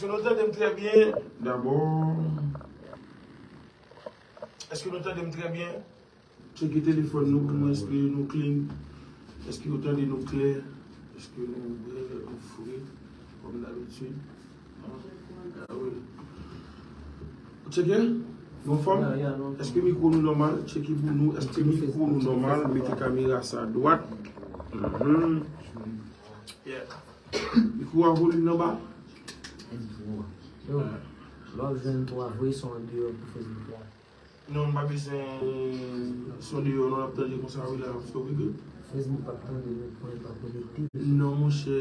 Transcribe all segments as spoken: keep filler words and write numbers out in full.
Nou tande m trè byen? Dabò, èske nou tande m trè byen? Tcheke telefòn nou pou mwen, èske nou clean? Èske yo tande nou klè? Èske nou byen, nou fre, kòm dabitid? Ah, wi. Ou tcheke? Nou anfòm? Ya, ya, nou anfòm. Èske mikwo nou nòmal? Tcheke pou nou. Èske mikwo nou nòmal? Mete kamera sa dwat. Mhm. Yeah. Mikwo a volim nan ba? Yo, lè w ap jwenn pou w ap voye son andeyò pou Facebook la. Non, m pa bezwen son deyò, non, l ap tande konsa, wi, la, so we good. Facebook p ap tande, men pwen pa konekte. Non, monchè,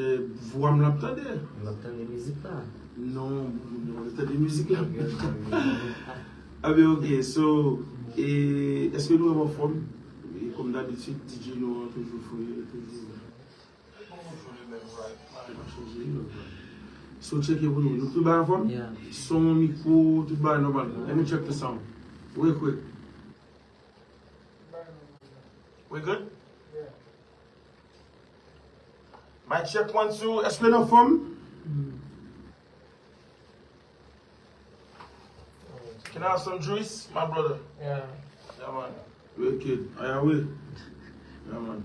vwa m l ap tande. L ap tande mizik la. Non, non, l ap tande mizik la. Ok, ok, ok. Ah, ben, ok, so, e, èske nou anfòm? E, kòm dabitid, D J nou an toujou fre, toujou. So, tcheke pou nou. Nou tout bagay anfòm? Yeah. Son, mikwo, tout bagay nòmal. Let me check the sound. Real quick. We good? Mic check, one, two. Èske nou anfòm? Can I have some juice, my brother? Yeah. Yeah, man. Wicked. Aya, wi. Yeah, man.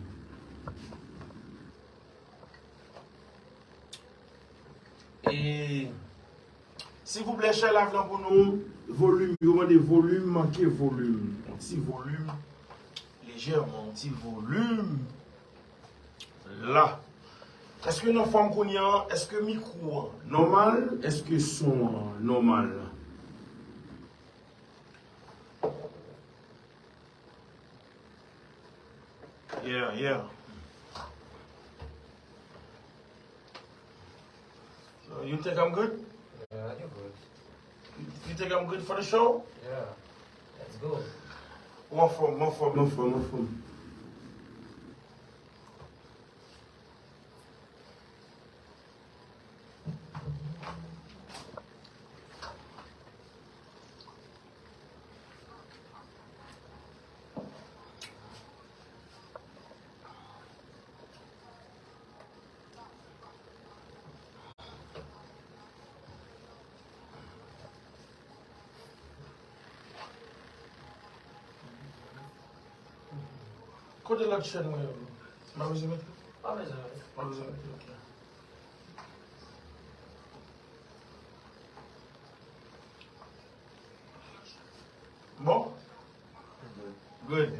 E, silvouplè, share live lan pou nou. Volim, yo mande volim, manke volim. Yon ti volim. Lejèman, yon ti volim. La. Èske n anfòm kounye a? Èske mikwo an nòmal? Èske son an nòmal? Yeah, yeah. So, you think I'm good? Yeah, you good. You think I'm good for the show? Yeah. Let's go. Ou anfòm, ou anfòm, ou anfòm, ou anfòm. Kote lòt chèn mwen yo? M pa bezwen mete? Pa bezwen mete. M pa bezwen mete, ok. Bon? Good.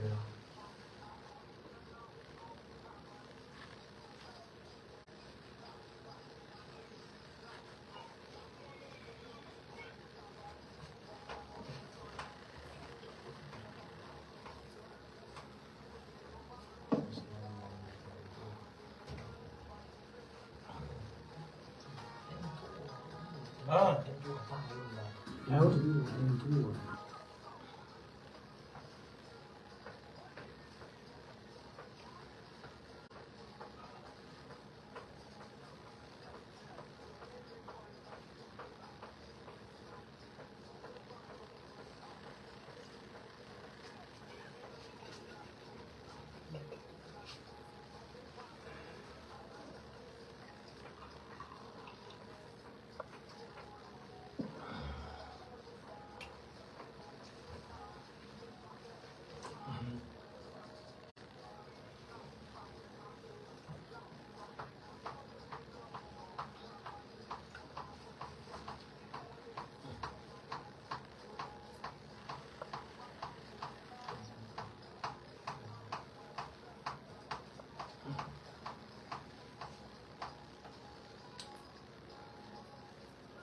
Ah.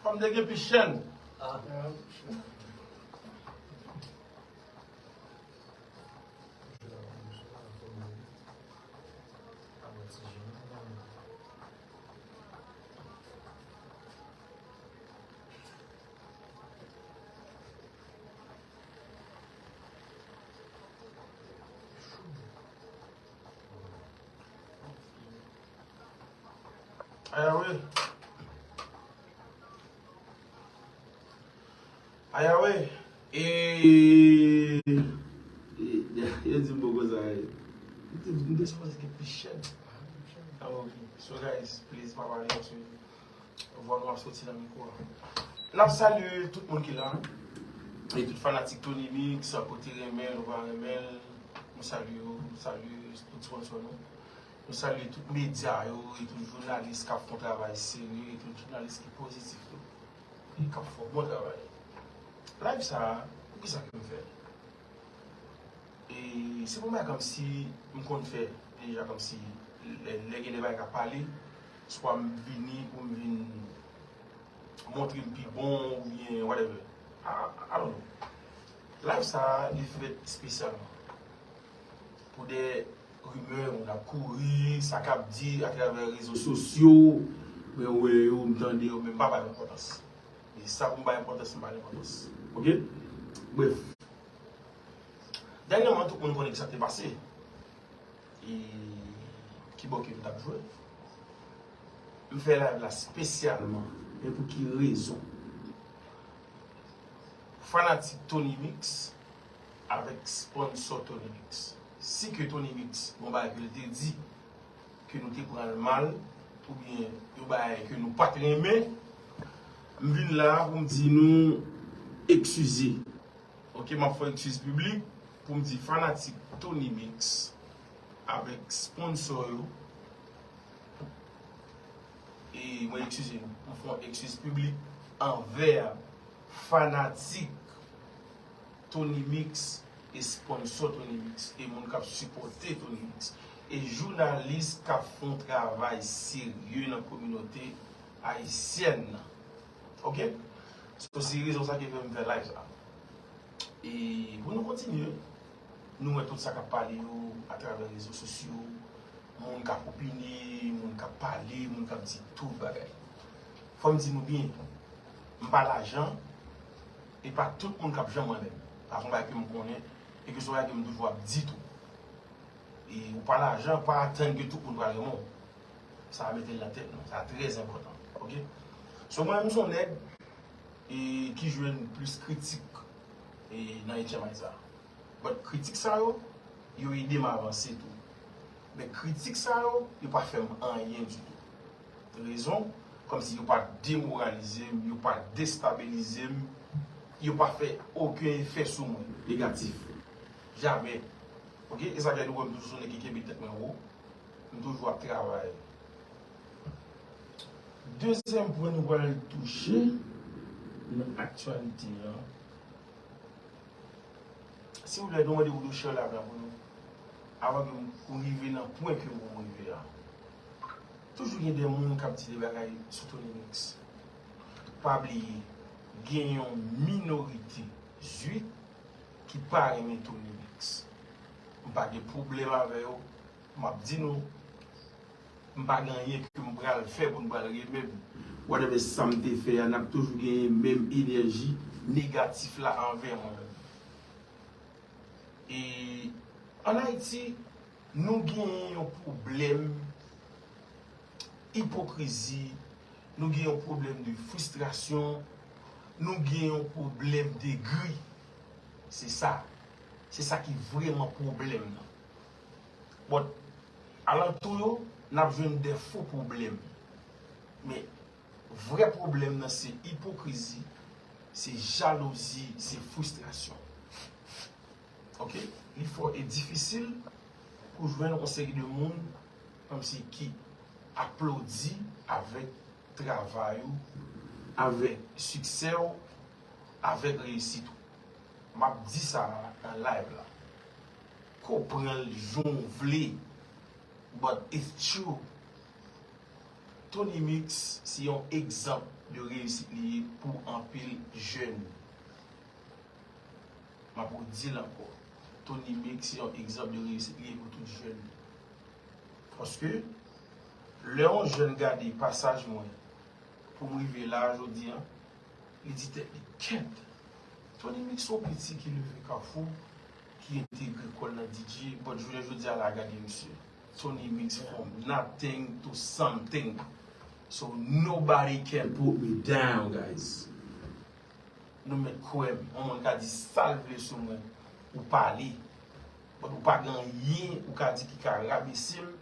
Fò m te gen plis chèn. Aya wi. Aya wi. E, e, yo di m poko sa ye. M te, m te sipoze gen plis chèn. Ah, ok. So, guys, please, pa pale antre nou. Vwa nou ap soti nan mikwo a. N ap salye tout moun ki la. E tout fanatik Tony Mix, kote renmen l, ou pa renmen l. Nou salye yo, nou salye tout sponsò nou. Nou salye tout medya yo, e tout jounalis k ap fè yon travay serye, e tout jounalis ki pozitif tou. E k ap fè yon bon travay. Live sa a, poukisa ke m fè l? E se pa yon bagay kòmsi m konn fè deja, kòmsi lè, lè gen de bagay k ap pale, swa m vini pou m vin montre m pi bon oubyen whatever. I, I don't know. Live sa a, li fèt espesyalman pou de rimè, moun ap kouri, sa k ap di atravè rezo sosyo, mwen wè yo, m tande yo, men m pa ba yo enpòtans. E sa pou m ba enpòtans, m ba l enpòtans. Oke? Bref. Dènyèman, tout moun konnen ki sa k te pase. E ki bò ke m t ap jwe. M fè live la espesyalman. Men pou ki rezon? Fanatik Tony Mix avèk sponsò Tony Mix. Si ke Tony Mix, gon bagay ke l te di, ke nou te pran l mal, oubyen yon bagay ke nou pa t renmen, m vin la pou m di nou eskize. Oke, m ap fè eskiz piblik pou m di fanatik Tony Mix avèk sponsò yo, e mwen eskize nou, m fè yon eskiz piblik anvè fanatik Tony Mix e sponsò Tony Mix e moun k ap sipòte Tony Mix e jounalis k ap fè yon travay serye nan kominote ayisyèn nan. Oke? So, se rezon sa ki fè m fè live sa. E pou nou kontinye, nou wè tout sa k ap pale yo atravè rezo sosyo, moun k ap opine, moun k ap pale, moun k ap di tout bagay. Fò m di nou byen, m pa lajan, e pa tout moun k ap janm renmen m. Sa se yon bagay ke m konnen, e ke se yon bagay ke m toujou ap di tou. E ou pa lajan, pa atann ke tout moun pral renmen w. Sa a mete l nan tèt nou. Sa trè enpòtan. Oke? So, mwen menm, m se yon nèg e ki jwenn plis kritik e nan H M I sa. But kritik sa yo, yo ede m avanse tou. Men kritik sa yo, yo pa fè m anyen ditou. Rezon, kòmsi yo pa demoralize m, yo pa destabilize m, yo pa fè okenn efè sou mwen negatif. Jamè. Oke? E sa fè nou wè m toujou se yon nèg ki kenbe tèt mwen wo. M toujou ap travay. Dezyèm pwen nou pral touche nan aktyalite a. Silvouplè, nou mande pou nou share live la pou nou. Avan ke m rive nan pwen ke m rive a. Toujou gen de moun k ap di de bagay sou Tony Mix. Pa bliye, gen yon minorite zwit ki pa renmen Tony Mix. M pa gen pwoblèm avè yo. M ap di nou, m pa gen anyen ke m pral fè pou n pral renmen m. Whatever sa m te fè a, n ap toujou genyen menm enèji negatif la anvè mwen menm. E ann Ayiti, nou genyen yon pwoblèm ipokrizi, nou gen yon pwoblèm de fristrasyon, nou gen yon pwoblèm de gri. Se sa. Se sa ki vrèman pwoblèm nan. But, alantou yo, n ap jwenn de fo pwoblèm. Men, vrè pwoblèm nan se ipokrizi, se jalouzi, se fristrasyon. Oke? Li fò e difisil pou jwenn yon seri de moun kòmsi ki aplodi avèk travay ou, avèk siksè w, avèk reyisit ou. M ap di sa nan live la. Konprann l jan w vle, but it's true. Tony Mix se yon egzanp de reyisit li ye pou anpil jèn. M ap redi l ankò. Tony Mix se yon egzanp de reyisit li ye pou tout jèn. Paske, lè yon jèn gade pasaj mwen, pou m rive la jodi a, li di tèt li, "Kèt! Tony Mix se yon piti ki leve Kafou, ki entegre kò l nan D J, but jounen jodi a la, gade misye. Tony Mix from nothing to something. So nobody can put me down, guys." Nou mèt kwè m. Yon moun ka di sa l vle sou mwen, ou pale. But ou pa gen anyen ou ka di ki ka rabese m,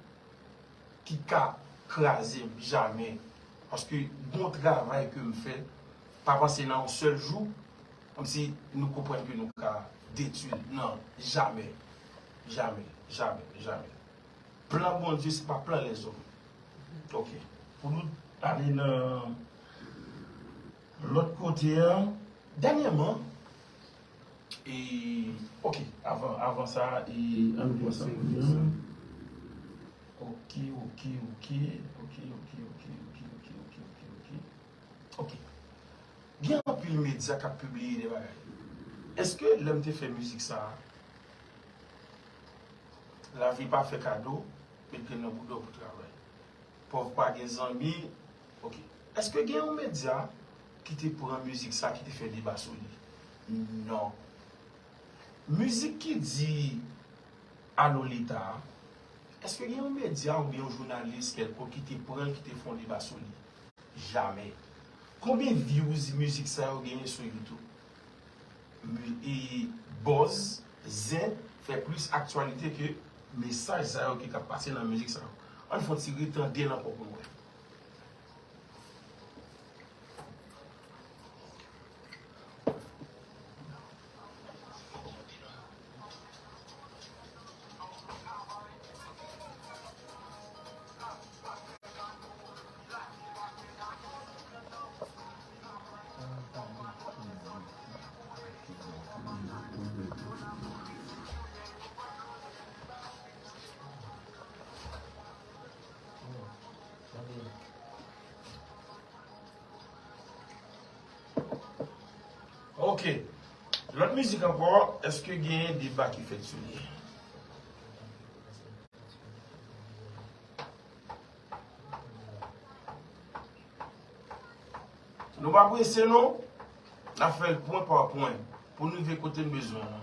ki ka kraze m, jamè. Paske bon travay ke m fè, pa panse nan yon sèl jou, kòmsi nou konprann ke nou ka detwi l. Non, jamè. Jamè, jamè, jamè. Plan Bondye, se pa plan lèzòm. Ok. Pou nou ale nan lòt kote a, dènyèman, e, ok, avan, avan sa, e, ann pran sa kounye a. Ok, ok, ok, ok, ok, ok, ok, ok, ok, ok, ok, ok. Ok. Gen anpil medya k ap pibliye de bagay. Èske lè m te fè mizik sa a, lavi pa fè kado, met grenn nan bouda w pou travay. Pòv pa gen zanmi. Ok. Èske gen yon medya ki te pran mizik sa, ki te fè deba sou li? Non. Mizik ki di Alo Leta a, èske gen yon medya oubyen yon jounalis kèlkonk ki te pran l, ki te fè yon deba sou li? Jamè. Konbyen views mizik sa yo genyen sou YouTube? Mi- e, buzz, zen, fè plis aktyalite ke mesaj sa yo ki k ap pase nan mizik sa yo. Ann fè yon ti retande l ankò pou n wè. Ok. Lòt mizik ankò, èske gen deba ki fèt sou li? Nou pa prese non. N ap fè l pwen pa pwen pou n rive kote n bezwen an.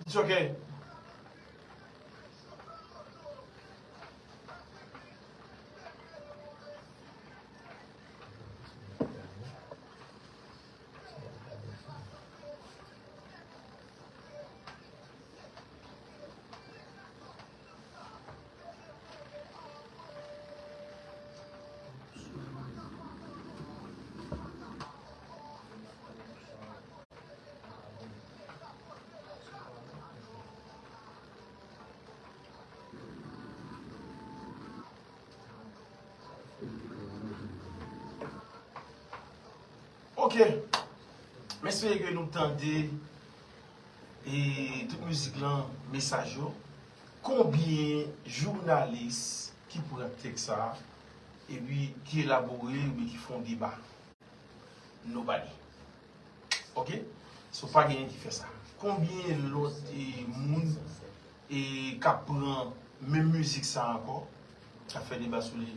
It's okay. Ok. M espere ke nou tande e tout mizik lan, mesaj yo. Konbyen jounalis ki pran tèks sa a epi ki elabore oubyen ki fè yon deba? Nobody. Ok? So pa genyen ki fè sa. Konbyen lòt e, moun e, k ap pran menm mizik sa a ankò, k ap fè deba sou li?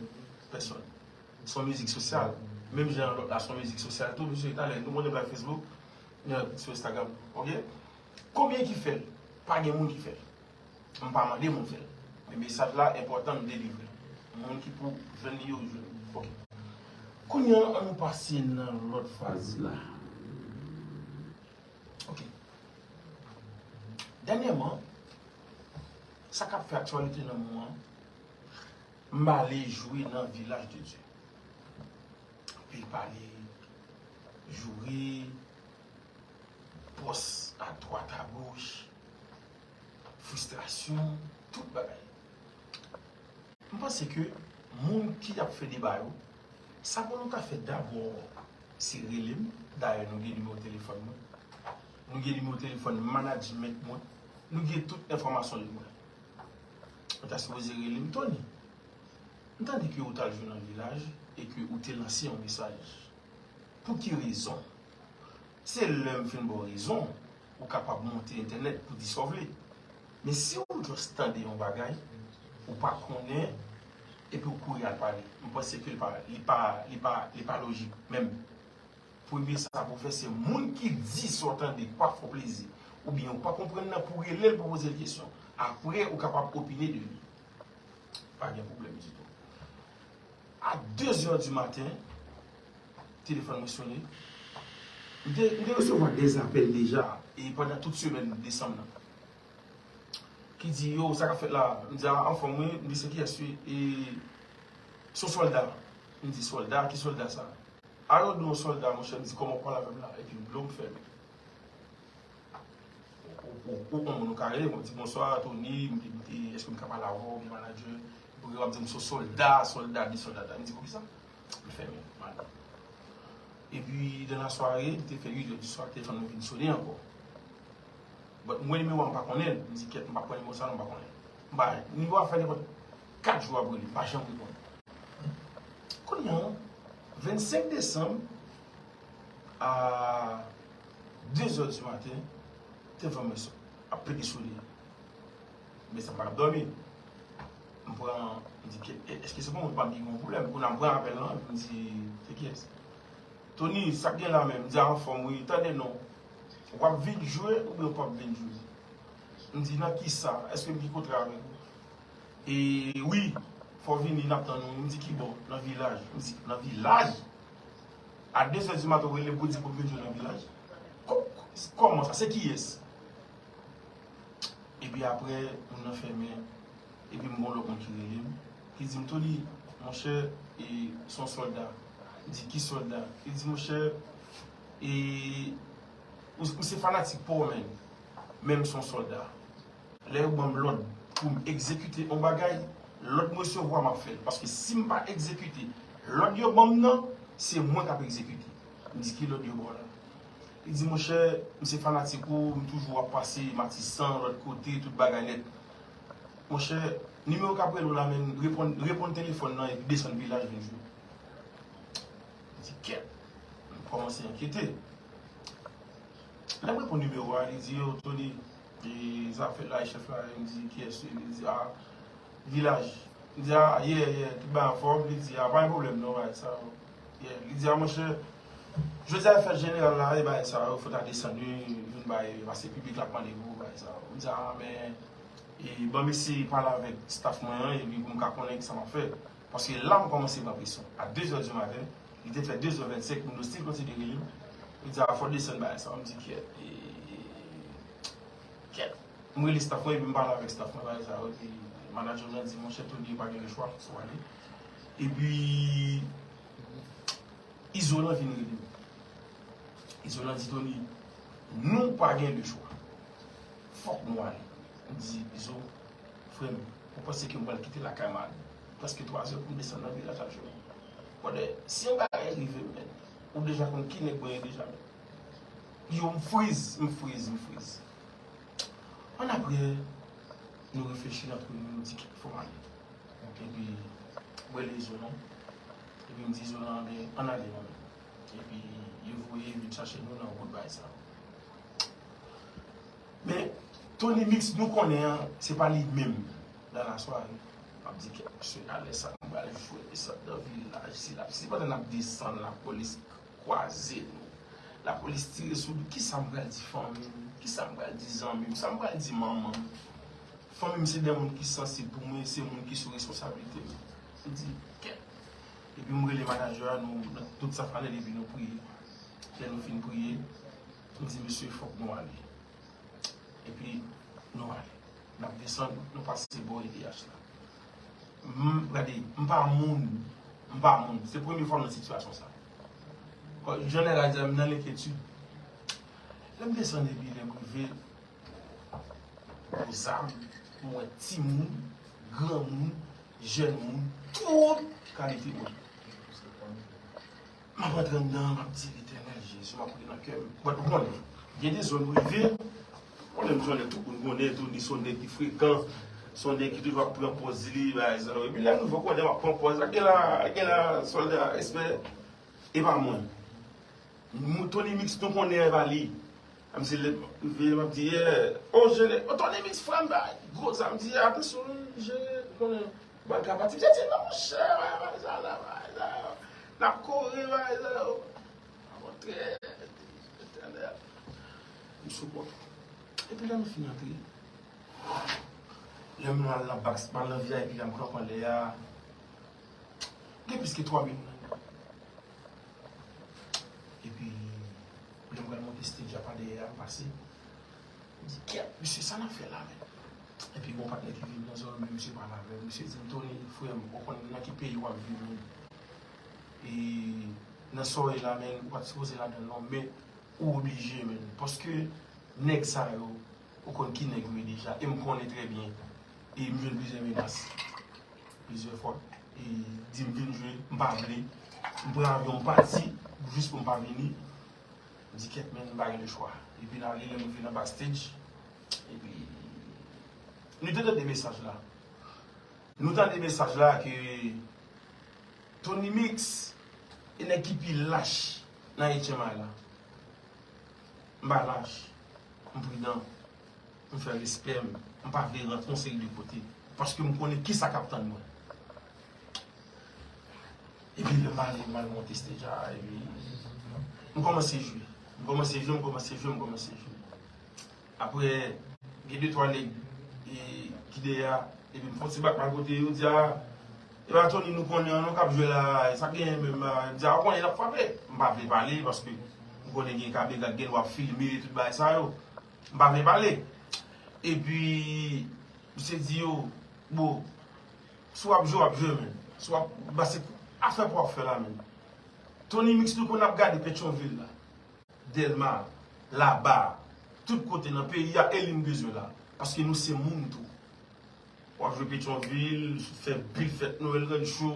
Pèsòn. Se yon mizik sosyal. Menm jan lòt la se yon mizik sosyal tou, mesye, talè nou konn bay Facebook, sou Instagram. Ok? Konbyen ki fè l? Pa gen moun ki fè l. M pa mande moun fè l. Men mesaj la enpòtan m delivre. Moun ki pou jwenn li yo jwenn. Ok. Kounye a, ann nou pase nan lòt faz la. Ok. Dènyèman, sa k ap fè aktyalite nan moman an, m ale jwe nan Vilaj de Dye. Anpil pale, joure, pòs adwat agoch, fristrasyon, tout bagay. M panse ke moun ki ap fè deba yo, sa pou nou ta fè dabò, se rele m. Dayè, nou gen nimewo telefòn mwen. Nou gen nimewo telefòn management mwen. Nou gen tout enfòmasyon li mwen. Ou ta sipoze rele m, Tony. M tande ke ou t al jwe nan vilaj e ke ou te lanse yon mesaj. Pou ki rezon? Se lè m fin ba w rezon, ou kapab monte entènèt pou di sa w vle. Men si w just tande yon bagay, ou pa konnen, epi w kouri al pale, m panse ke li pa, li pa, li pa, li pa lojik menm. Premye sa pou w fè, se moun ki di sa w tande k pa fè w plezi, oubyen ou pa konprann nan, pou w rele l pou poze l kesyon. Apre, ou kapab opine de li. Pa gen pwoblèm ditou. A de zè di maten, telefòn mwen sone. M te, m te resevwa de apèl deja, e pandan tout semèn desanm nan. Ki di, "Yo, sa k ap fèt la?" M di, "A, anfòm wi." M di, "Se kiyès wi?" "E, se yon sòlda." M di, "Sòlda? Ki sòlda sa?" "A, yo di w yon sòlda, monchè." M di, "Kòman w pale avè m la?" Epi m blo m fèmen. Ou, ou, ou, ou, ou ka rele mwen, di, "Bonswa, Tony, m te, m te, èske m ka pale avè w, oubyen manadjè?" Epi w ap di m, "Se sòlda, sòlda, de sòlda." M di, "Poukisa?" M fèmen, m ale. Epi, dans la soirée, li te fè uit è di swa, telefòn mwen vin sone ankò. But mwen, nimewo a, m pa konnen l. M di, "Kèt, m pa pran nimewo sa non, m pa konnen l." M pa, nimewo a fè nenpòt kat jou ap rele, m pa janm reponn. Kounye a, vennsenk desanm, a de zè di maten, telefòn mwen so-, ap pete sone. Men sa m pa t ap dòmi. M pran, m di, "Kèt, èske se pou mwen ki gen yon pwoblèm?" Kounye a m pran apèl lan, epi m di, "Se kiyès?" "Tony, sa k gen la menm?" M di, "A, anfòm wi." "Tande non. W ap vin jwe oubyen w p ap vin jwe?" M di, "Nan kisa? Èske m gen kontra avèk ou?" "E wi, fò w vini, n ap tann ou." M di, "Ki bò?" "Nan vilaj." M di, "Nan vilaj? A de zè di maten w rele m pou di pou m vin jwe nan vilaj? Kò-, kòman sa? Se kiyès?" Epi apre, moun nan fèmen. Epi m gon lòt moun ki rele m, ki di m, "Tony, monchè, e, se yon sòlda." M di, "Ki sòlda?" Li di, "Monchè, e, ou, ou se fanatik pa w menm, men m se yon sòlda. Lè yo ban m lòd pou m egzekite yon bagay, lòd m resevwa, m ap fè l. Paske si m pa egzekite lòd yo ban m nan, se mwen k ap egzekite." M di, "Ki lòd yo ba w la?" Li di, "Monchè, m se fanatik ou, m toujou ap pase Matisan, lòt kote, tout bagay nèt. Monchè, nimewo k ap rele w la, men reponn, reponn telefòn nan epi desann vilaj vin jwe." M di, "Kèt." M kòmanse enkyete. Lè m reponn nimewo a, li di, "Yo, Tony, e, sa ap fèt la, e chèf la?" M di, "Kiyès wi?" Li di, "A, vilaj." M di, "A, yeah, yeah, tout bagay anfòm?" Li di, "A, pa gen pwoblèm non, bagay sa yo." Yeah. Li di, "A, monchè, jodi a e fèt jeneral la, e bagay sa yo, fò w ta desann wi, vin bay, paske piblik la ap mande pou bagay sa yo." M di, "A, men, e, ban m eseye pale avèk staff mwen an, epi pou m ka konnen kisa m ap fè." Paske la, m kòmanse pran presyon. A de zè di maten, li te fè de zè vennsenk, moun yo still kontinye rele m. Li di, "A, fò w desann bagay sa yo." M di, "Kèt, e, kèt." M rele staff mwen, epi m pale avèk staff mwen, bagay sa yo, epi manadjè m nan di, "Monchè, Tony, pa gen lechwa, fò w ale." Epi, Izolan vin rele m. Izolan di, "Tony, nou pa gen lechwa. Fòk nou ale." M di, "Izo, frè m, ou panse ke m pral kite lakay m a prèske twa zè pou m desann nan vilaj al jwe?" Brother, si yon bagay rive m, men, ou deja konn ki nèg mwen ye deja, men. Yo, m friz, m friz, m friz. Annapre, nou reflechi antre nou, nou di, "Kèt, fò m ale." Epi, mwen rele Izolan. Epi m di Izolan, "Anben, ann ale non." Epi, yo voye vin chache nou nan wout bagay sa. Men, Tony Mix, nou konnen an, se pa li menm nan lasware. M ap di, "Kèt, mesye, alè sa, nou pral jwe, desann nan vilaj, si la, si pandan n ap desann, lapolis kwaze nou. Lapolis tire sou nou, kisa m pral di fanmi m? Kisa m pral di zanmi m? Sa m pral di manman m? Fanmi m se de moun ki sansib pou mwen, se moun ki sou responsablite m." M di, "Kèt." Epi m rele manadjè a, nou, tout staff la, epi nou priye. Lè nou fin priye, m di, "Mesye, fòk nou ale." Epi, nou ale. N ap desann, nou pase bò E T H la. M, gade, m pa moun. M pa moun. Se premye fwa m nan sitiyasyon sa. Jan nèg la di a, m nan lenkyetid. Lè m desann epi lè m rive, gwo zam, m wè timoun, granmoun, jèn moun, tout kalite moun. M ap antre anndan, m ap di, Letènèl Jezi, m ap priye nan kè m. But ou konnen, gen de zòn ou rive, konnen m konnen tout moun konnen tou, li se yon nèg ki frekan, se yon nèg ki toujou ap pran pòz li, bagay sa yo. Epi lè m rive, ou konnen m ap pran pòz, ak gen la, ak gen la, sòlda, espè, e pa mwen. Tony Mix, nou konnen e pa li. Misye lè m rive, m ap di, yeah. Oh, jere. Oh, Tony Mix, frè m, bay. Gwo zam, m di, yeah, atansyon, jere, konnen. Bal ka pati. Misye di, non, monchè, wè, wè, sa la, wè, sa. N ap kore, wè, sa. N ap antre. Etènèl. M sou pòt. Epi lè m fin antre, lè m al nan bak, m al nan V I P la, m kanpe anlè a. Gen plis ke twa mil moun. Epi, lè m pral monte stage a pa dèyè a, m pase. M di, kèt, mesye, sa n ap fè la menm? Epi, gon patnè ki vin nan zòn, men misye pale avè m. Misye di m, Tony, frè m, ou konn nan ki peyi w ap viv, wi. E nan sa w ye la, men, ou pa t sipoze ladan l, non, men ou oblije, men. Paske nèg sa yo, ou konn ki nèg yo ye deja. E m konnen trè byen. E m jwenn plizyè menas. Plizyè fwa. E di m vin jwe, m pa vle. M pran avyon, m pati, jis pou m pa vini. M di, kèt, men, m pa gen lechwa. Epi n ale, lè m rive nan backstage. Epi, nou te tande mesaj la. Nou tande mesaj la ke Tony Mix e nèg ki pi lach nan H M I la. M pa lach. M pridan. M fè respè m. M pa vle rantre yon seri de kote. Paske m konnen kisa k ap tann mwen. Epi lè m ale, m al monte stage a, epi m kòmanse jwe. M kòmanse jwe, m kòmanse jwe, m kòmanse jwe. Apre, gen de twa nèg e, ki dèyè a, epi m fè yon ti bat mal kote yo, di a, e pa Tony nou konnen an non k ap jwe la, sa k genyen menm a, m di a, ou konnen n ap frape. M pa vle pale, paske m konnen gen kamera k gen dwa filme tout bagay sa yo. M pa vle pale. Epi, misye di yo, bon, si w ap jwe, w ap jwe, men. Si w ap, ba se afè pa w ap fè la, men. Tony Mix nou konn ap gade Petyonvil la. Dèlma, Laba, tout kote nan peyi a, e li m bezwen la. Paske nou se moun tou. W ap jwe Petyonvil, fè pil fèt Nwèl, rann cho,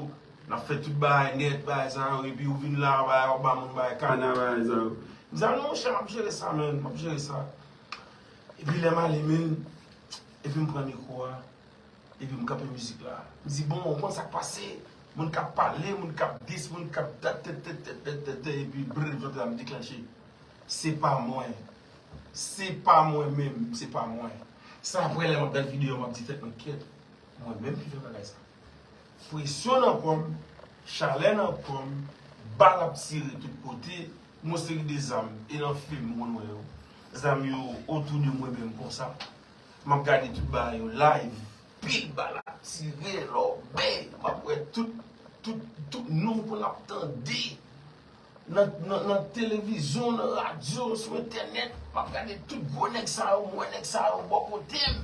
n ap fè tout bagay nèt, bagay sa yo, epi ou vin la, bagay, w ap ba moun bagay kana, bagay sa yo. M di, a non, monchè, m ap jere sa, menn, m ap jere sa. Epi lè m ale, menn, epi m pran mikwo a, epi m kanpe mizik la. M di, bon, ou konn sa k pase? Moun k ap pale, moun k ap dis, moun k ap tè, tè, tè, epi brr, jodi a m deklanche. Se pa mwen. Se pa mwen menm, se pa mwen. Se apre lè m ap gad videyo, m ap di tèt mwen, kèt, mwen menm ki fè bagay sa. Presyon nan kò m, chalè nan kò m, bal ap tire tout kote, gon seri de zam, e nan fim m konn wè yo. Zam yo otou de mwen menm konsa. M ap gade tout bagay yo live. Pil bal ap tire, lòbèy. M ap wè tout, tout, tout non pou n ap tande. Nan, nan, nan televizyon, nan radyo, sou entènèt, m ap gade tout gwo nèg sa yo, m wè nèg sa yo bò kote m.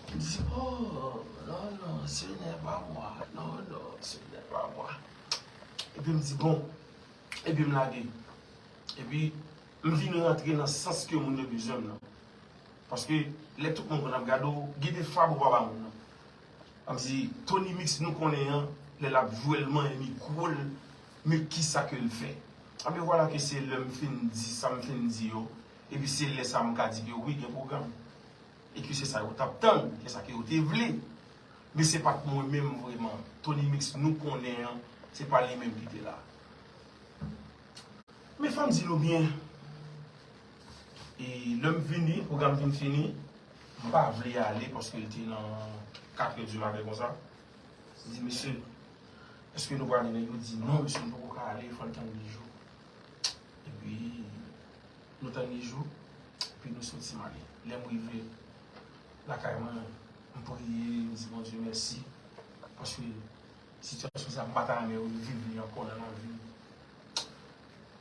M di, oh, non, non, ce n'est pas moi. Non, non, ce n'est pas moi. Epi m di, bon. Epi m lage. Epi m vin rantre nan sans ke moun yo bezwen m nan. Paske lè tout moun konn ap gade w, gen de fab ou pa ba moun nan. Ann di, Tony Mix nou konnen an, lè l ap jwe l manyen mikwo l, men kisa ke l fè? Anben vwala ke se lè m fin di sa m fin di yo, epi se lè sa m ka di ke wi, gen pwogram. E ke se sa yo t ap tann, se sa ke yo te vle. Men se pa t mwen menm vreman. Tony Mix nou konnen an, se pa li menm ki te la. Men fò m di nou byen, e lè m vini, pwogram vin fini, m pa vle ale paske l te nan katrè di maten konsa. M di, mesye, èske nou prale? Nèg yo di, non, mesye, nou poko ka ale, fò n tann li jou. Epi, nou tann li jou, epi nou soti m ale. Lè m rive lakay mwen, m priye, m di Bondye mèsi, paske sitiyasyon sa a, m pa ta renmen reviv li ankò nan lavi m.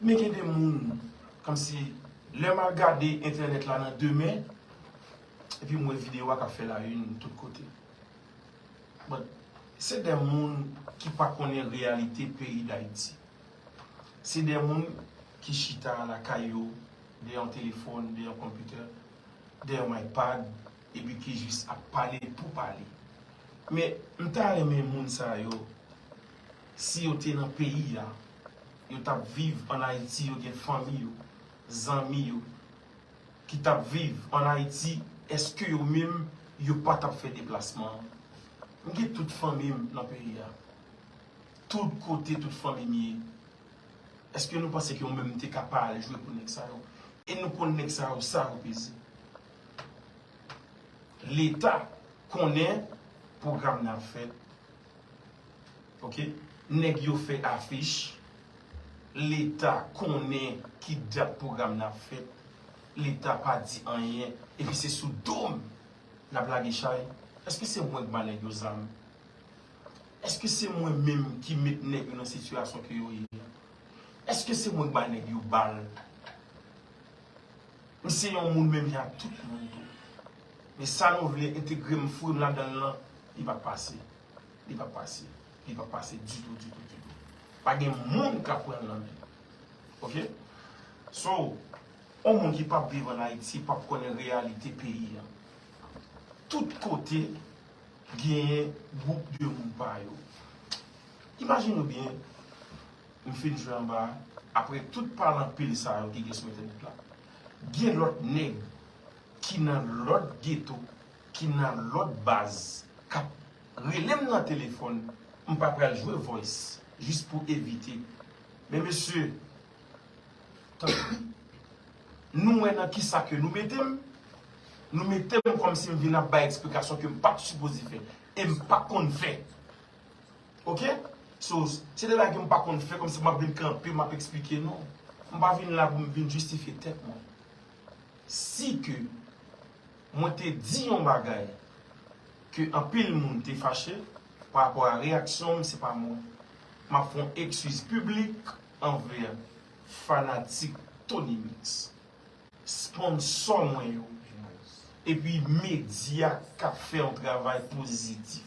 Men gen de moun, kòmsi, lè m al gade entènèt la nan demen, epi m wè videyo a k ap fè la une tout kote. But, se de moun ki pa konnen reyalite peyi Dayiti. Se de moun ki chita lakay yo, dèyè yon telefòn, dèyè yon konpitè, dèyè yon iPad, epi ki jis ap pale pou pale. Men, m ta renmen moun sa yo, si yo te nan peyi a, yo t ap viv ann Ayiti, yo gen fanmi yo, zanmi yo, ki t ap viv ann Ayiti, èske yo menm, yo pa t ap fè deplasman an? M gen tout fanmi m nan peyi a. Tout kote, tout fanmi m ye. Èske nou panse ke yo menm te ka pa al jwe pou nèg sa yo? E nou konn nèg sa yo, sa yo peze. Leta konnen pwogram nan ap fèt. Oke? Nèg yo fè afich. Leta konnen ki dat pwogram nan ap fèt. Leta pa di anyen. Epi se sou do m n ap lage chay. Èske se mwen k ba nèg yo zam? Èske se mwen menm ki met nèg yo nan sitiyasyon ke yo ye a? Èske se mwen k ba nèg yo bal? M se yon moun menm jan ak tout moun tou. Men sa nou vle entegre m, foure m ladan l lan, li p ap pase. Li p ap pase. Li p ap pase ditou, ditou, ditou. Pa gen moun k ap pran l nan men m. Oke? So, yon moun ki p ap viv ann Ayiti p ap konnen reyalite peyi a. Tout kote, genyen gwoup de moun pa yo. Imajine w byen, m fin jwe anba a, apre tout pale anpil sa yo ki gen sou entènèt la, gen lòt nèg ki nan lòt geto, ki nan lòt baz, k ap rele m nan telefòn, m pa pral jwe voice, jis pou evite. Men mesye, tanpri, nou wè nan kisa ke nou mete m? Nou mete m kòmsi m vin ap bay eksplikasyon ke m pa t sipoze fè. E m pa konn fè. Oke? So, se de bagay ke m pa konn fè, kòmsi m ap vin kanpe, m ap eksplike, non. M pa vin la pou m vin jistifye tèt mwen. Si ke mwen te di yon bagay ke anpil moun te fache pa rapò a reyaksyon m, se pa mwen. M ap fè yon ekskiz piblik anvè fanatik Tony Mix, sponsò mwen yo, epi medya k ap fè yon travay pozitif.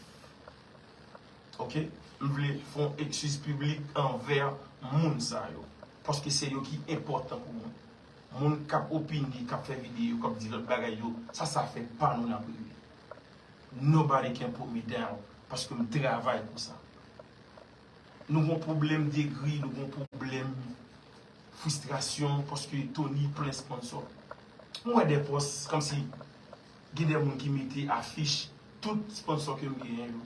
Oke? M vle fè yon ekskiz piblik anvè moun sa yo. Paske se yo ki enpòtan pou mwen. Moun k ap opine, k ap fè videyo, k ap di lòt bagay yo, sa, sa fè pa nou n ap rele. Nobody can put me down, paske m travay pou sa. Nou gon pwoblèm degri, nou gon pwoblèm fristrasyon, paske Tony plen sponsò. M wè de pòs, kòmsi gen de moun ki mete afich tout sponsò ke m genyen yo.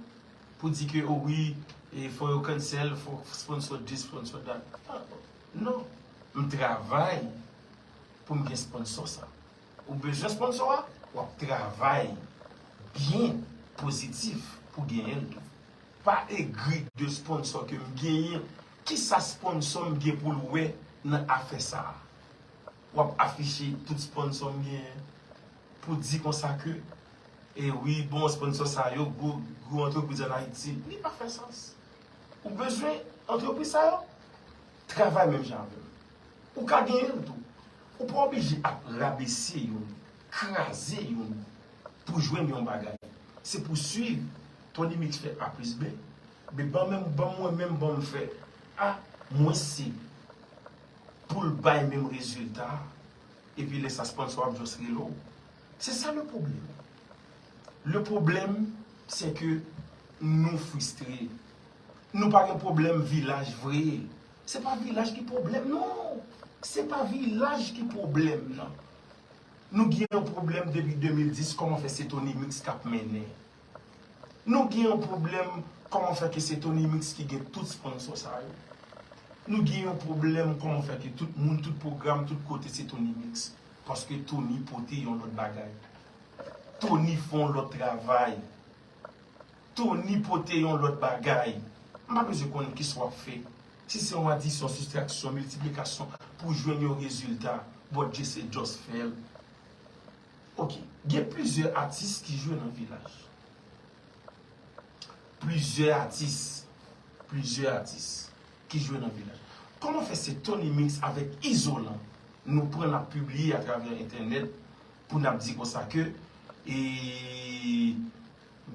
Pou di ke, o wi, e fò yo cancel, fò sponsò this, sponsò that. Ah, non, m travay pou m gen sponsò sa. Ou bezwen sponsò a, w ap travay byen pozitif pou genyen l tou. Pa egri de sponsò ke m genyen. Kisa sponsò m gen pou l wè nan afè sa a? W ap afiche tout sponsò m genyen pou di konsa ke, e wi, bon, sponsò sa yo, gwo, gwo antrepriz ann Ayiti. Li pa fè sans. Ou bezwen antrepriz sa yo? Travay menm jan avè m. Ou ka genyen l tou. Ou pa oblije ap rabese youn, kraze youn pou jwenn yon bagay. Se pou swiv. Tony Mix fè A plis B. Men ban menm, ban mwen menm, ban m fè A mwens C pou l bay menm rezilta a. Epi lè sa sponsò ap just rele w. Se sa le pwoblèm. Le pwoblèm, se ke nou fristre. Nou pa gen pwoblèm vilaj vre. Se pa vilaj ki pwoblèm, non. Se pa vilaj ki pwoblèm, non. Nou gen yon pwoblèm depi de mil dis, kòman fè se Tony Mix k ap mennen? Nou gen yon pwoblèm, kòman fè ke se Tony Mix ki gen tout sponsò sa yo? Nou gen yon pwoblèm, kòman fè ke tout moun, tout pwogram, tout kote se Tony Mix? Paske Tony pote yon lòt bagay. Tony fè yon lòt travay. Tony pote yon lòt bagay. M pa bezwen konn kisa w ap fè. Si se yon adisyon, sistraksyon, miltiplikasyon pou jwenn yon rezilta, Bondye se just fè l. Oke. Gen plizyè atis ki jwe nan vilaj. Plizyè atis. Plizyè atis ki jwe nan vilaj. Kòman fè se Tony Mix avèk Izolan nou pran n ap pibliye atravè entènèt pou n ap di konsa ke e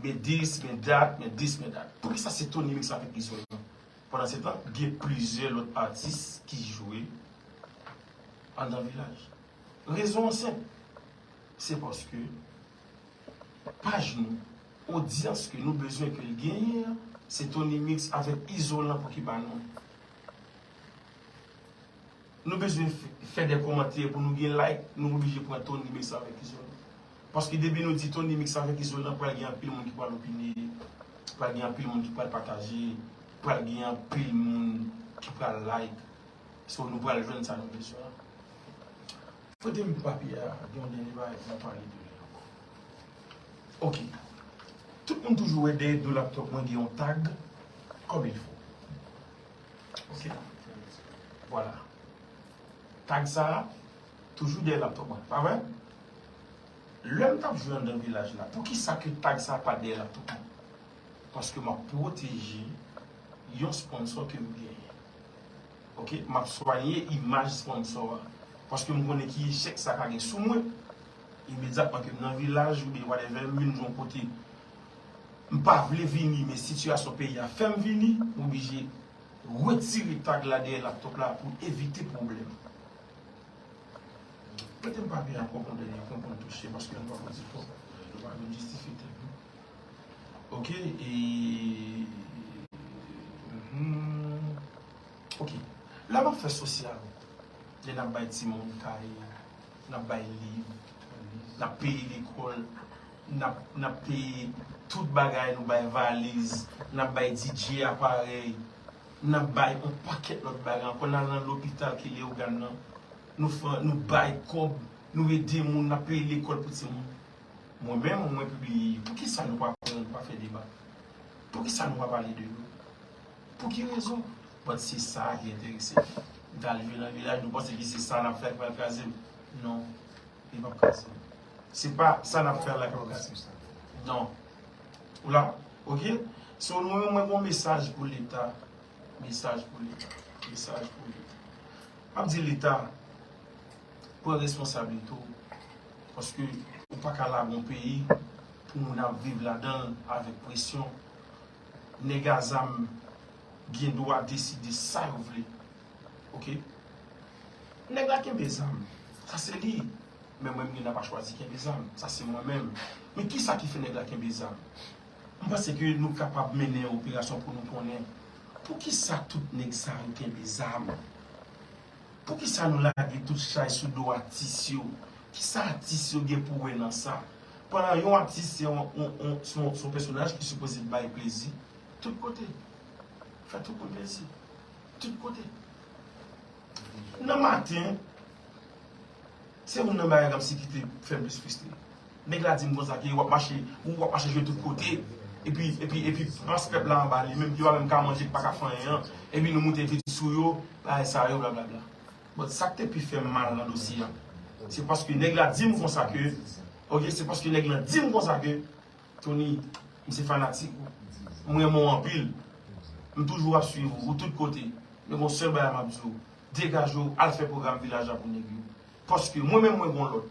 men this, men that, men this, men that? Poukisa se Tony Mix avèk Izolan? Pandan se tan, gen plizyè lòt atis ki jwe anndan vilaj. Rezon an senp. Se paske paj nou, odyans ke nou bezwen ke l genyen an, se Tony Mix avèk Izolan pou ki ba nou. Nou bezwen fè de kòmantè pou nou gen like, nou oblije pran Tony Mix avèk Izolan. Paske depi nou di Tony Mix avèk Izolan, pral gen anpil moun ki pral opine, pral gen anpil moun ki pral pataje, pral gen anpil moun ki pral like. So nou pral jwenn sa nou bezwen an. Pote m papye a, gen yon dènye bagay pou m pale de li ankò. Ok. Tout moun toujou wè dèyè do laptop mwen gen yon tag comme il faut. Ok. Vwala. Tag sa a toujou dèyè laptop mwen, pa vre? Lè m t ap jwe anndan vilaj la, poukisa ke tag sa a pa dèyè laptop mwen? Paske m ap pwoteje yon sponsor ke m genyen. Ok, m ap swanye imaj sponsor a. Paske m konnen ki echèk sa ka gen sou mwen. Imedyatman ke m nan vilaj oubyen whatever, m vin jwenn kote m pa vle vini, men sitiyasyon peyi a fè m vini, m oblije retire tag la dèyè laptop la pou evite pwoblèm. Mete m papye ankò pou dènye pwen pou n touche, paske nou pa pou di twòp. Nou pa vin jistifye tèt nou. Ok, e. Mhm. Ok. Lè m ap fè sosyal, lè n ap bay timoun kay, n ap bay liv, n ap peye lekòl, n ap, n ap peye tout bagay, nou bay valiz, n ap bay D J aparèy, n ap bay yon pakèt lòt bagay ankò, n al nan lopital ki Leyogàn nan, nou fè, nou bay kòb, nou ede moun, n ap peye lekòl pou timoun. Mwen menm, mwen pibliye, poukisa nou pa pran, pa fè deba? Poukisa nou pa pale de yo? Pou ki rezon? But se sa ki enterese m. M t al jwe nan vilaj, nou panse ke se sa n ap fè k pral kraze m? Non, li p ap kraze m. Se pa sa n ap fè la k ap kraze m. Non. Ou la? Ok? So, nou, mwen, mwen gon mesaj pou Leta. Mesaj pou Leta. Mesaj pou Leta. M ap di Leta, pran responsablite w. Paske ou pa ka lage yon peyi pou moun ap viv ladan l avèk presyon. Nèg a zam gen dwa deside sa yo vle. Ok? Nèg la kenbe zam. Sa se li. Men mwen, m gen dwa pa chwazi kenbe zam. Sa se mwen menm. Men kisa ki fè nèg la kenbe zam? M panse ke nou kapab mennen operasyon pou nou konnen poukisa tout nèg sa yo kenbe zam. Poukisa nou lage tout chay sou do atis yo? Kisa atis yo gen pou wè nan sa? Pandan yon atis se yon, yon, yon, se yon, se yon pèsonaj ki sipoze bay plezi tout kote. Fè tout moun plezi. Tout kote. Nan maten, se youn nan bagay k ap si ki te fè m plis fristre. Nèg la di m konsa ke w ap mache, ou w ap mache jwe tout kote, epi, epi, epi mas pèp la anba li menm ki pa menm ka manje, ki pa ka fè anyen an, epi nou moute vit sou yo, bagay sa yo, blablabla. But sa k te pi fè m mal nan dosye a, se paske nèg la di m konsa ke, ok, se paske nèg la di m konsa ke, Tony, m se fanatik ou. M renmen w anpil. M toujou ap swiv ou, ou tout kote. Men gon sèl bagay m ap di w, degaje w, al fè pwogram vilaj la pou nèg yo. Paske mwen menm mwen gon lòd.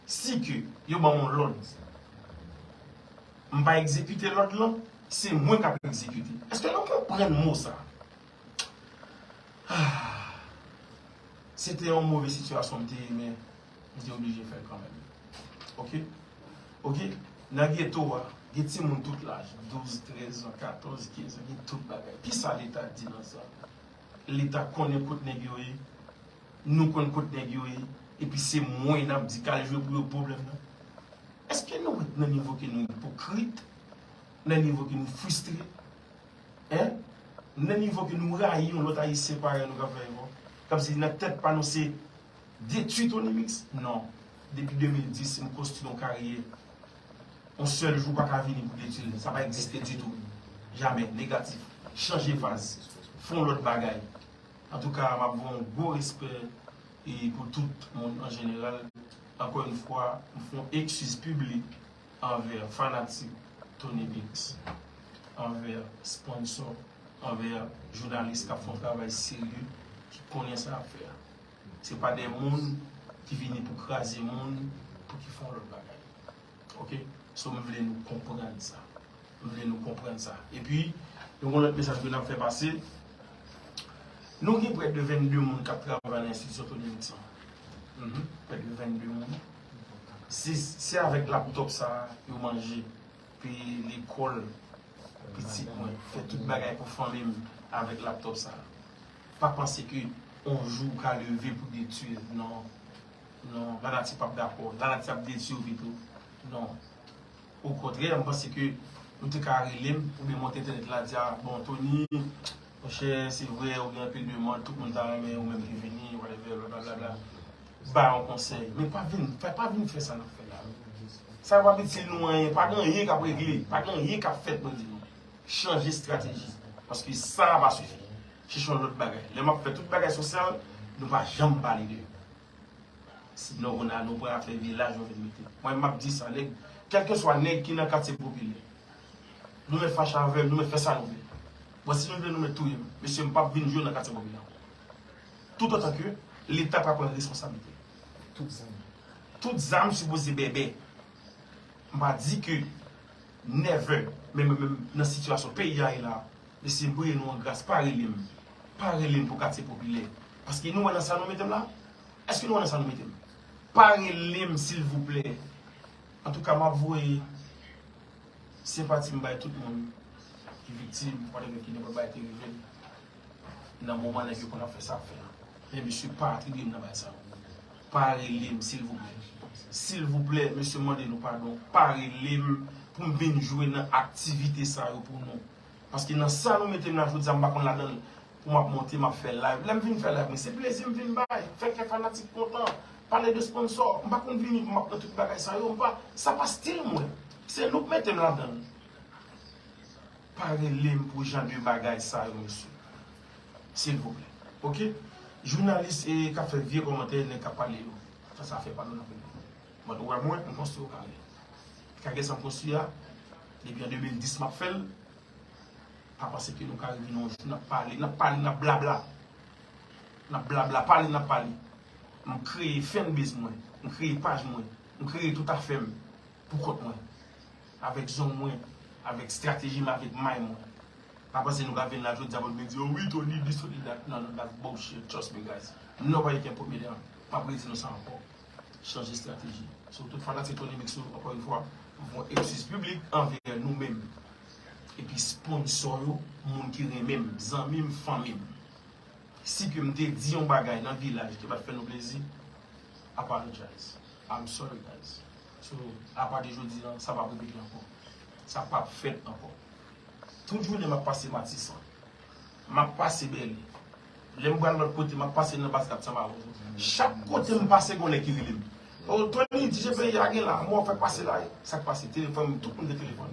Si ke yo ban m yon lòd, m pa egzekite lòd lan, se mwen k ap egzekite. Èske nou konprann mo sa? Ah. Se te yon move sitiyasyon m te ye, men m te oblije fè l kanmenm. Ok? Ok? Nan geto a, gen timoun tout laj, douz, trèz an, katòz, kenz an, gen tout bagay. Kisa Leta di nan sa? Leta konnen kot nèg yo ye, nou konn kot nèg yo ye, epi se mwen n ap di k al jwe pou yo pwoblèm nan. Èske nou wè nan nivo ke nou ipokrit, nan nivo ke nou fristre, en? Nan nivo ke nou rayi yon lòt Ayisyen parèy nou k ap fè efò? Kòmsi nan tèt pa nou se detwi Tony Mix? Non. Depi de mil dis, m konstwi yon karyè. Yon sèl jou pa ka vini pou detwi l. Sa pa egziste ditou. Jamè. Negatif. Chanje faz. Fè yon lòt bagay. Antouka, m ap voye yon gwo respè e pou tout moun an jeneral. Ankò yon fwa, m fè yon eskiz piblik anvè fanatik Tony Mix, anvè sponsor, anvè jounalis k ap fè yon travay serye, ki konnen sa y ap fè a. Se pa de moun ki vini pou kraze moun, pou ki fè yon lòt bagay. Ok? So, m vle nou konprann sa. M vle nou konprann sa. Epi, nou gon lòt mesaj ke n ap fè pase. Nou gen prè de vennde moun k ap travay nan enstitisyon Tony Mix lan. Pèdi vennde moun. Se, se avèk laptòp sa a yo manje, peye lekòl pitit mwen, fè tout bagay pou fanmi m avèk laptòp sa a. Pa panse ke yon jou ou ka leve pou detwi l. Non. Non, lanati p ap dakò. Lanati ap detwi w pito. Non. Okontrè, m panse ke nou te ka rele m oubyen monte entènèt la, di a, bon, Tony, monchè, se vre, ou gen anpil demann, tout moun ta renmen ou menm ki vini, whatever, blablabla. Ba yon konsèy. Men pa vin, pa, pa vin fè sa n ap fè la. Sa yo p ap itil nou anyen. Pa gen anyen k ap regle. Pa gen anyen k ap fèt, mwen di nou. Chanje estrateji. Paske sa a pa sifi. Chèche yon lòt bagay. Lè m ap fè tout bagay sosyal, nou pa janm pale de yo. Sinon, kounye a, nou pran afè vilaj, nou vin mete. Mwen, m ap di sa, nèg, kèlkeswa nèg ki nan katye popilè, nou mèt fache avè m, nou mèt fè sa nou vle. Bon, si nou vle, nou mèt touye m. Mesye, m p ap vin jwe nan katye popilè ankò. Toutotan ke Leta pa pran responsablite. Tout zam. Tout zam sipoze bèbè. M pa di ke never, men, men, men nan sitiyasyon peyi a ye la, mesye, m priye nou an gras, pa rele m. Pa rele m pou katye popilè. Paske nou wè nan sa nou mete m la? Èske nou wè nan sa nou mete m? Pa rele m, silvouplè. Antouka, m ap voye senpati m bay tout moun ki viktim, whatever, ki nenpòt bagay te rive l nan moman nèg yo konn ap fè sa ap fè a. Men mesye, pa atribye m nan bagay sa yo. Pa rele m, silvouplè. Silvouplè, mesye, m mande nou padon. Pa rele m pou m vin jwe nan aktivite sa yo pou nou. Paske nan sa nou mete m la jodi a, m pa konn ladan l. Pou m ap monte, m ap fè live. Lè m vin fè live, mwen, se plezi m vin bay. Fè kè fanatik kontan. Pale de sponsor. M pa konn vini pou m ap nan tout bagay sa yo. M pa, sa pa stil mwen. Se nou k mete m ladan l. Pa rele m pou jan de bagay sa yo, mesye. Silvouplè. Oke? Jounalis e k ap fè vye kòmantè, nèg k ap pale yo. Sa, sa fè pa nou nan peyi. Mwen, ou wè mwen, m konstwi yon kagè. Kagè sa m konstwi a, depi an de mil dis m ap fè l. Pa panse ke nou ka rive nan yon jou, n ap pale, n ap pale, n ap blabla. N ap blabla, pale, n ap pale. M kreye fanbase mwen, m kreye paj mwen, m kreye tout afè m pou kont mwen. Avèk zong mwen, avèk estrateji m, avèk may mwen. Pa panse nou ka vin la jodi a pou nou vin di, "Oh wi, Tony this, Tony that." Non, non, that's bullshit. Trust me, guys. Nobody can put me down. M ap redi nou sa ankò. Chanje estrateji. So, tout fanatik Tony Mix yo, ankò yon fwa, m fè yon eskiz piblik anvè nou menm. Epi sponsor yo, moun ki renmen m, zanmi m, fanmi m. Si ke m te di yon bagay nan vilaj ki pa t fè nou plezi, apologize. I'm sorry, guys. So, apati jodi a, sa p ap repete ankò. Sa p ap fèt ankò. Tout jounen m ap pase Matisan. M ap pase Bèlè. Lè m pral lòt kote, m ap pase nan Baz Kat San Mawon. Chak kote m pase, gon nèg ki rele m. "Oh, Tony, D J Peyi a gen la, mwen fèk pase la." Sa k pase? Telefòn, tout moun gen telefòn.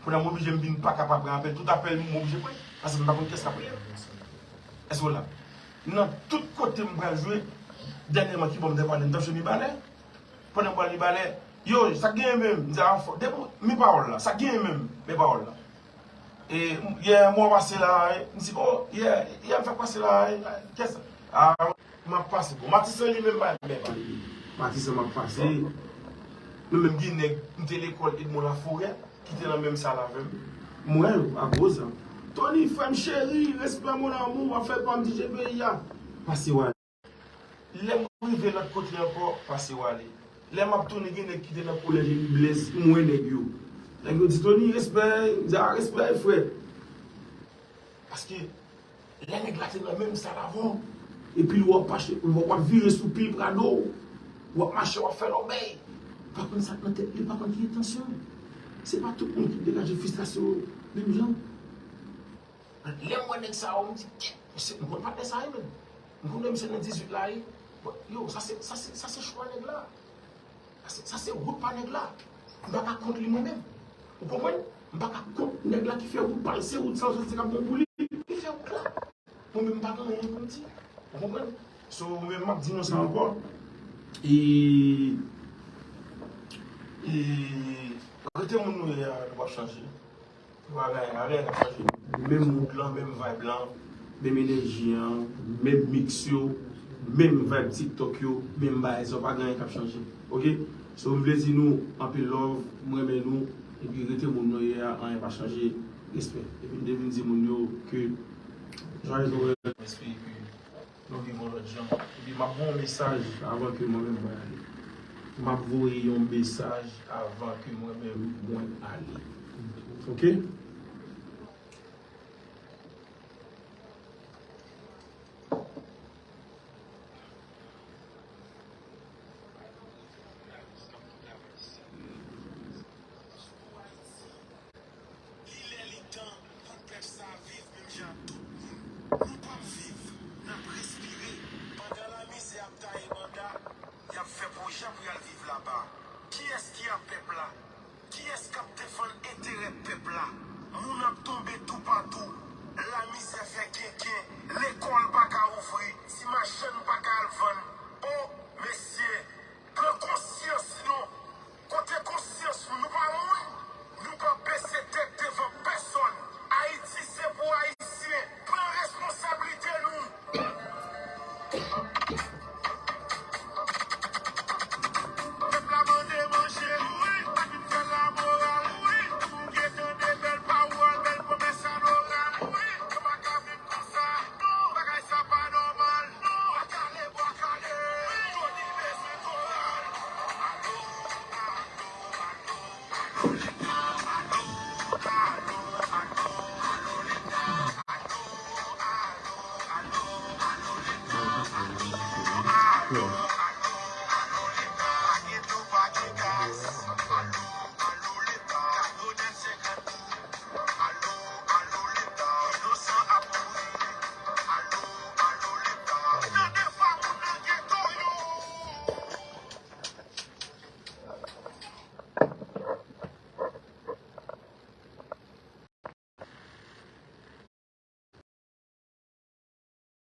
Kounye a m oblije m vin pa ka pa pran apèl. Tout apèl m oblije pran. Paske m pa konn kiyès k ap rele m. Èske w la? Nan tout kote m pral jwe, dènyèman ki bò m te pale, m t ap jwe Mibalè. Pandan m pral Mibalè, "Yo, sa k genyen menm?" M di, "A, fò, depi mi pawòl la, sa k genyen menm, men pawòl la." E, yè, mwen pase la, e, m di, "Oh, yè, yè, m fèk pase la, e, kiyès sa?" A, m ap pase. Bon, Matisan li menm pa, men pa. Matisan m ap pase. Nou menm gen nèg, m te lekòl Edmond Laforêt, ki te nan menm sal avè m. M wè yo, ak Rosa. "Tony, frè m cheri, respè mon amour, w ap fè pa m D J Peyi a." Pase w ale. Lè m rive lòt kote ankò, pase w ale. Lè m ap tounen, gen nèg ki te nan kolèj Eli Blaise, m wè nèg yo. Nèg yo di, "Tony, respè." M di, "A, respè, frè." Paske lè nèg la te nan menm sal avè w, epi l wè w ap mache, w ap vire sou pye Prado, w ap mache, w ap fè lòbèy. Li pa konn sa k nan tèt li, li pa konn ki entansyon l. Se pa tout moun ki degaje fristrasyon yo menm jan. Lè m wè nèg sa yo, m di, "Kèt, misye, m konn patnè sa yo menm. M konn wè misye nan dizuit la, wi." Bon, yo, sa se, sa se, sa se chwa nèg la. Sa se, sa se wout pa nèg la. M pa ka kont li mwen menm. Ou konprann? M pa ka kont nèg la ki fè wout pa l, se wout sa yo santi k ap bon pou li. Li fè wout la. Mwen menm m pa gen anyen pou m di. Ou konprann? So, mwen menm m ap di nou sa ankò. E, e, rete moun nou ye a, nou p ap chanje. Bagay, bagay k ap chanje. Menm mood lan, menm vibe lan, menm enèji an, menm mix yo, menm vibe TikTok yo, menm bagay sa yo, pa gen anyen k ap chanje. Oke? So, m vle di nou anpil love, m renmen nou, epi rete moun nou ye a, anyen pa chanje, respè. Epi m te vin di moun yo ke joyeux Noël. M espere ke Yon gen yon lòt jan. Epi m ap voye yon mesaj avan ke mwen menm mwen ale. M ap voye yon mesaj avan ke mwen menm mwen ale. Ok?